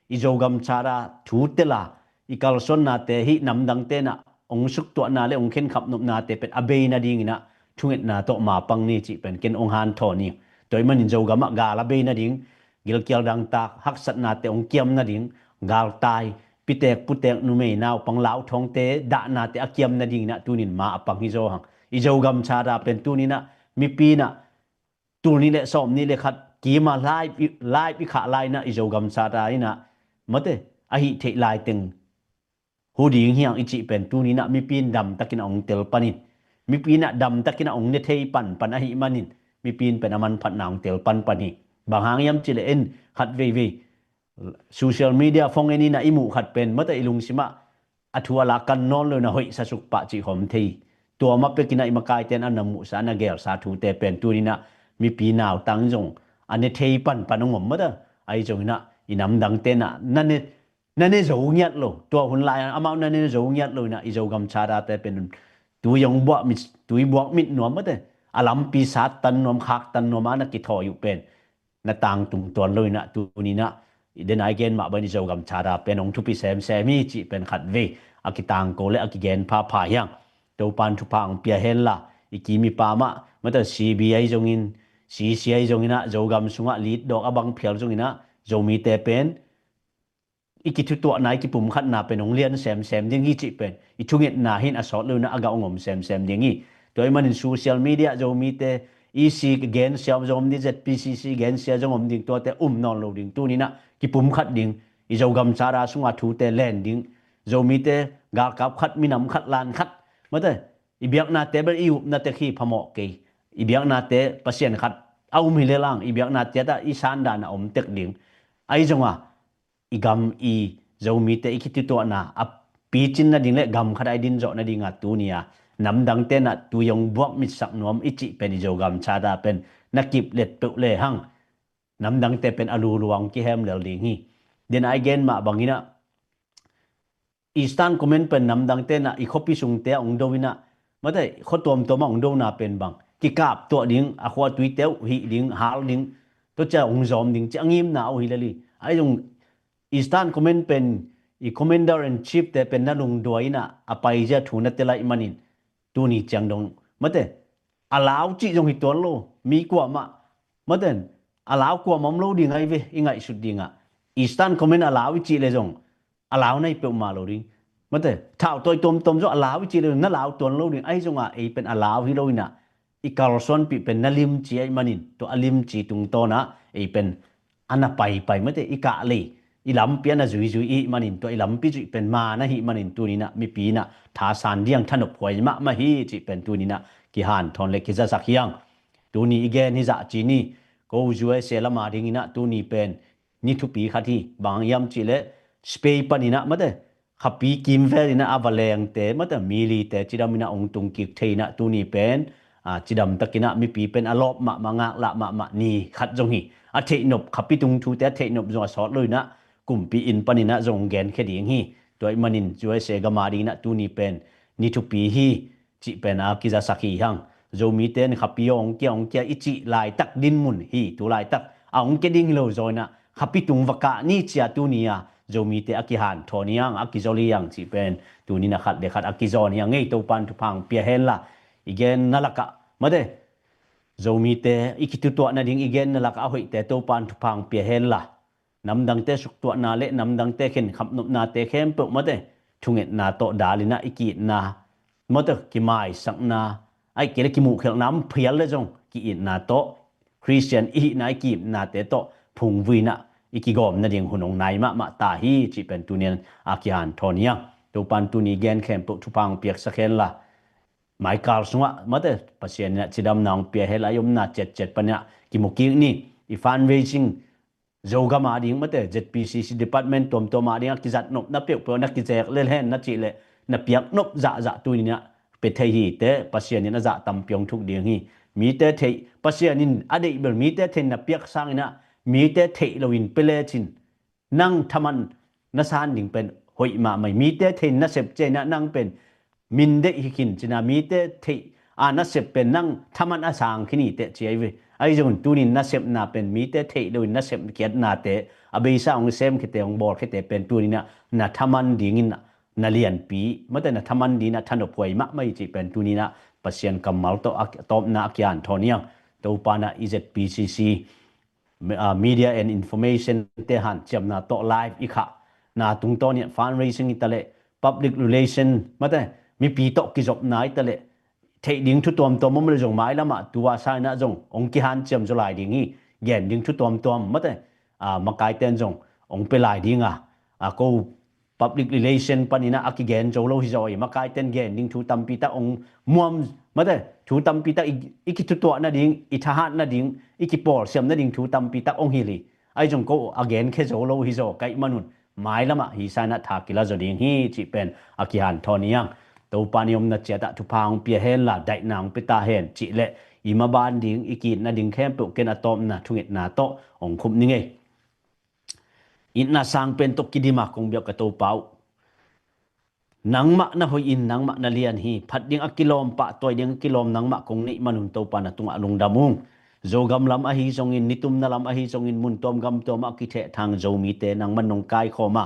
i Zogam Charter thu tel a, i kalsuannate hih namdangte inah hong suktuahna le hong khenkhap nopnate pen a bei nading inah thungetna tawh mapang ni cih pen ken hong hanthawn hi. Tua ahih manin Zogam ah gal a bei nading, gilkial dangtak haksatnate hong kiam nading, galtai, pitek putek, numei naupang lauthawngte dahnate a kiam nading inah tuni in ma a pang hi zaw hang. I Zogam Charter pen tuni inah mipi inah tul nih le sawm nih le khat kima live i, live i khah lai inah i Zogam Charter inah, mate, a hih theih lai teng hu ding hiang i cih pen tuni inah mipi in damtakin a hong tel panin, mipi inah damtakin a hong ne thei panpan ahih manin, mipi in pen a manphatna hong tel panpan hi. Bang hang hiam cih leh en khat veivei social media phone en inah i muh khat pen, mate, i lungsim ah a thu a la kan nawn lo inah hoihsa suk pah cih khawm thei. Tua mah pek inah i makaite in a na muhsa, a na gelsa thute pen tuni inah mipi nautang zong a ne thei panpan hong om mata. Ahi zongin ah i namdangte in ah na ne na ne zo ngiat lo. Tua hun lai amau na ne zo ngiat lo in ah i Zogam charter te pen tui hong buak mit, tui buak mit nuam mate, a lampi sat tan nuam, khak tan nuam a na kithawi uh pen na tangtung tuan lo in ah tuni in ah, i den a i gen mah bang i Zogam charter pen hong thupi semsem hi cih pen khat vei a kitangko le a kigen phapha hi hang. Topan thupha hong pia hen la, i kim i pam ah mate, C B I zongin, C C I zongin ah, Zogam sungah lead dawk a bang phial zongin ah, Zomite pen i kithutuahna, i kipumkhatna pen hong lian semsem ding hi cih pen i thungetna hi in, a sawt lo in ah a gah hong om semsem ding hi. Tua ahih manin social media Zomite, E C gensia zong om ding, Z P C C gensia zong om ding, tuate um nawn lo ding. Tuni in ah kipumkhat ding, i Zogam charter sungah thute len ding, Zomite galkap khat, minam khat, lan khat mate, i biaknate bel i upna tek hi, phamawh kei. I biaknate Pasian khat a um hi le lang, i biaknate ah i sandan a om tek ding. Ahi zongah i gam, i Zomite i kithutuahna a picin nading le gam khat a i din zawh nading a tuni a namdangte in ah tui hong buak mitsak nuam i cih pen i Zogam charter pen na kip let peuh le hang, namdangte pen a luluang kihem lel ding hi. Den a i gen mah bangin ah Eastern Command pen namdangte in ah i khuapi sungte ah hong do in ah mate, khua tuamtuam ah hong dona pen bang kikap tuah ding, a khua tuite uh hih ding, hal ding, tua ciang hong zawm ding cih a ngimna uh hi lel hi. Ahi zong Eastern Command pen i Commander in Chief te pen na lungduai in ah a paizia thu na tel ahih manin tuni ciang dong mate, a lau cih zong hi tuan lo, mi kuamah mate, a lau kuamah om lo ding ahi ve, i ngaihsut ding ah. Eastern Command a lau i cih le zong a lau na hi peuhmah lo ding mate, thau tawi tuamtuam zong a lau i cih le zong na lau tuan lo ding. Ahi zongah ei pen a lau hi lo in ah i kalsuanpih pen na limci ahih manin, tua a limci tungtawn ah ei pen a na paipai mate, i kah lei, i lampi a na zuizui i hih manin, tua i lampi zuih pen man ahih manin tuni in ah mipi in ah thasan ding, thanop huai mahmah hi cih pen tuni in ah kihanthawn le kizasak hi hang. Tuni i gen hi zah ci ni. Ko U S A lam a ding in ah tuni pen ni thupi khat hi. Bang hiam cih leh Spain pan in ah mate, khapi kimvel in ah a va lengte mate, mi lite cidam in ah hong tung kik thei in ah tuni pen, a, cidam tak in ah mipi pen a lawp mahmah, ngaklah mahmah ni khat zong hi. A theihnop, khapi tung thute a theihnop zong a sawt lo in ah kumpi inn pan in ah zong hong genkhia ding hi. Tua ahih manin U S A gam a ding in ah tuni pen ni thupi hi cih pen a kizasak hi hang. Zomite in khapi hong kia, hong kia i cih laitak dinmun hi. Tu laitak a hong kia ding hi lo zaw in ah khapi tung va kah ni ci a tuni a Zomite a kihanthawn hi hang, a kizol hi hang cih pen tuni in ah khat le khat a kizawn hi hang. Ngei, Topan thupha hong pia hen la, i genna lakah mate, Zomite i kithutuah nading i genna lakah a hoihte Topan thupha hong pia hen la, namdangte suktuahna le namdangte khenkhap nopnate khempeuh mate, thungetna tawh dal in ah i ki-itna mate, kimaisakna, ahih kei leh kimuhkhelhna om phial le zong ki-itna tawh, Khristian i hihna i ki-itnate tawh phungvui in ah i kigawm nading hun hong nai mahmah ta hi cih pen tuni in a kihanthawn hi hang. Topan tuni gen khempeuh thupha hong piaksak hen la, maikal sungah mate, Pasian in ah cidamna hong pia hen la, i omna ciatciat pan in ah kimu kik ni. I fundraising Zogam a ding mate, Z P C C department tuamtuam a ding a kizat nopna peuhpeuh na kizek lel hen na cih leh na piak nop zahzah tuni in ah pia thei hi teh, Pasian in a zah tampi hong thuk ding hi. Mite theih, Pasian in a deih bel mite theih na piak sang in ah mite theih loin pia lecin nang thaman na san ding pen hoih mahmah hi. Mite theih na sep ciang in ah nang pen min deih hi khin cin a, mite theih a na sep pen nang thaman a sang khin hi teh ci ahi ve. Ahi zongin tuni in na sepna pen mite theih loin na sep khiatnate, a beisa hong sem khiate, hong bawl khiate pen tuni in ah na thaman ding in ah na lianpi mate, na thaman ding in ah thanop huai mahmah hi cih pen tuni in ah Pasian kammal tawh a tawpna a kihanthawn hi hang. Topa in ah i Z P C C, ah, Media and Information te hanciamna tawh live i khahna tungtawn in ah fundraising hi ta leh, public relation mate, mipi tawh kizopna hi ta leh, theih ding thu tuamtuam om le zong mailam ah tu a sa in ah zong hong kihanciam zaw lai ding hi. Gen ding thu tuamtuam mate, ah, makaite in zong hong pia lai ding a, ah, ko public relation pan in ah a kigen zo lo hi zaw hi. Makaite in gen ding thu tampi tak hong muam mate, thu tampi tak i, i kithutuah nading, i thahat nading, i kipawlsiam nading thu tampi tak hong hilh hi. Ahi zong ko a genkhia zo lo hi zaw ka hih man un, mailam ah hi sa in ah tha kila zaw ding hi cih pen a kihanthawn hi hang. Topa in i omna ciat ah thupha hong pia hen la, daihna hong pia ta hen cih leh i maban ding, i kiitna ding khempeuh ken a tawpna thungetna tawh hong khup ning ei. Itna sang pen tawh kidim a kong biak ka Topa uh, nangmah na hoih in, nangmah na lian hi. Phat ding a kilawm, pahtawi ding a kilawm nangmah kong neih manun Topa na tungah lungdam ung. Zogam lam ahi zongin, nitumna lam ahi zongin, mun tuam gam tuam ah a kithehthang Zomite nangman nong kaikhawm a,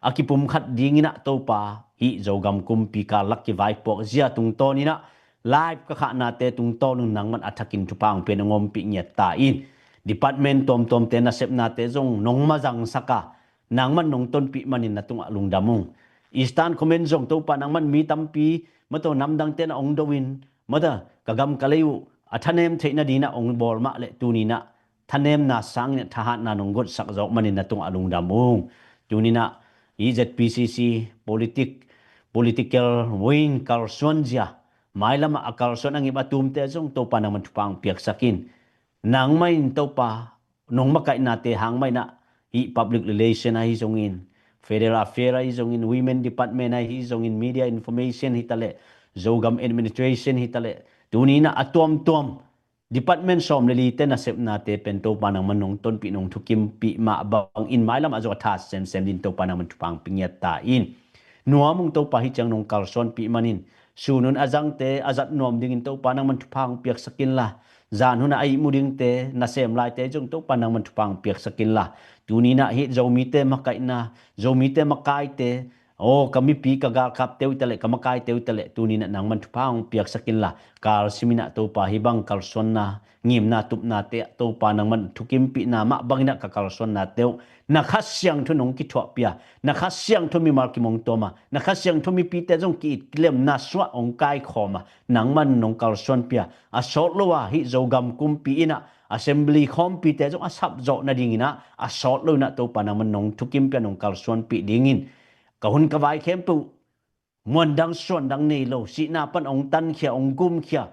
a kipumkhat dinginah Topa, hih Zogam kumpi karlak kivaipuak zia tungtawninah live ka khahnate tungtawn un nangman a thakin thupha hong pia, nong ompih ngiat ta in. Department tuamtuamte nasepnate zong nong mazangsak a, nangman nong tonpih manin na tungah lungdam ung. Eastern Command zong Topa nangman mi tampi, mataw, namdangte na hong do in, mataw, ka gam ka lei uh a thanem theihna dinah hong bawl mah leh tuninah thanemna sangin thahatna nong gotsak zawk manin na tungah lungdam ung. Tuninah i Z P C C politic, political wing kalsuan zia, mailamah a kalsuan a ngim a tumte zong Topa nangman thupha hong piaksak in. Nangmah in Topa, nong makaihnate hang mah inah, hih public relation ahi zongin, federal affair ahi zongin, women department ahi zongin, media information hitaleh, Zogam administration hitaleh, tuninah a tuamtuam department sawm le lite nasepnate pen Topa nangman nong tonpih, nong thukimpih mah bangin mailam a zong a tha semsem din Topa nangman thupha hong pia ngiat ta in. Nuam ung Topa, hih ciang nong kalsuanpih manin, sunun a zangte a zat nuam dingin Topa nangman thupha hong piaksak inla, zan hunah a ihmu dingte nasem laite zong Topa nangman thupha hong piaksak inla, tuninah hih Zomite makaihna, Zomite makaite, aw, ka mipi, ka galkapte uh hitaleh, ka makaite uh hitaleh, tuninah nangman thupha hong piaksak inla, kalsiminah Topa hih bang kalsuanna, ngimna tupnate ah Topa nangman thukimpihna mah banginah ka kalsuannate uh na Kha Siangtho nong kithuahpih a, na Kha Siangtho mimal kimongtawm a, na Kha Siangtho mipite zong ki-it kilemna suah hong kaikhawm a, nangman nong kalsuanpih a, a sawt lo a hih Zogam kumpi inah assembly khawmpite zong a sapzawh nadinginah a sawt lo inah Topa nangman nong thukimpih a, nong kalsuanpih dingin ka hun ka vai khempeuh muandang suandang nei lo, sihna pan hong tankhia, hong gumkhia,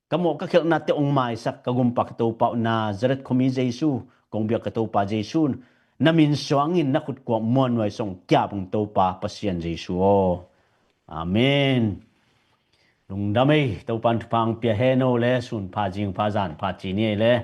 ka mawh ka khelhnate hong maisak ka Gumpa ka Topa uh Nazareth khuami Jesu kong biak ka Topa Jesu, na min suangin na khutkuak muannuai song kiap ung Topa Pasian Jesu aw. Amen. Lungdam ei, Topa in thupha hong pia hen aw le, sun pha, zing pha, zan pha ci ni ei le.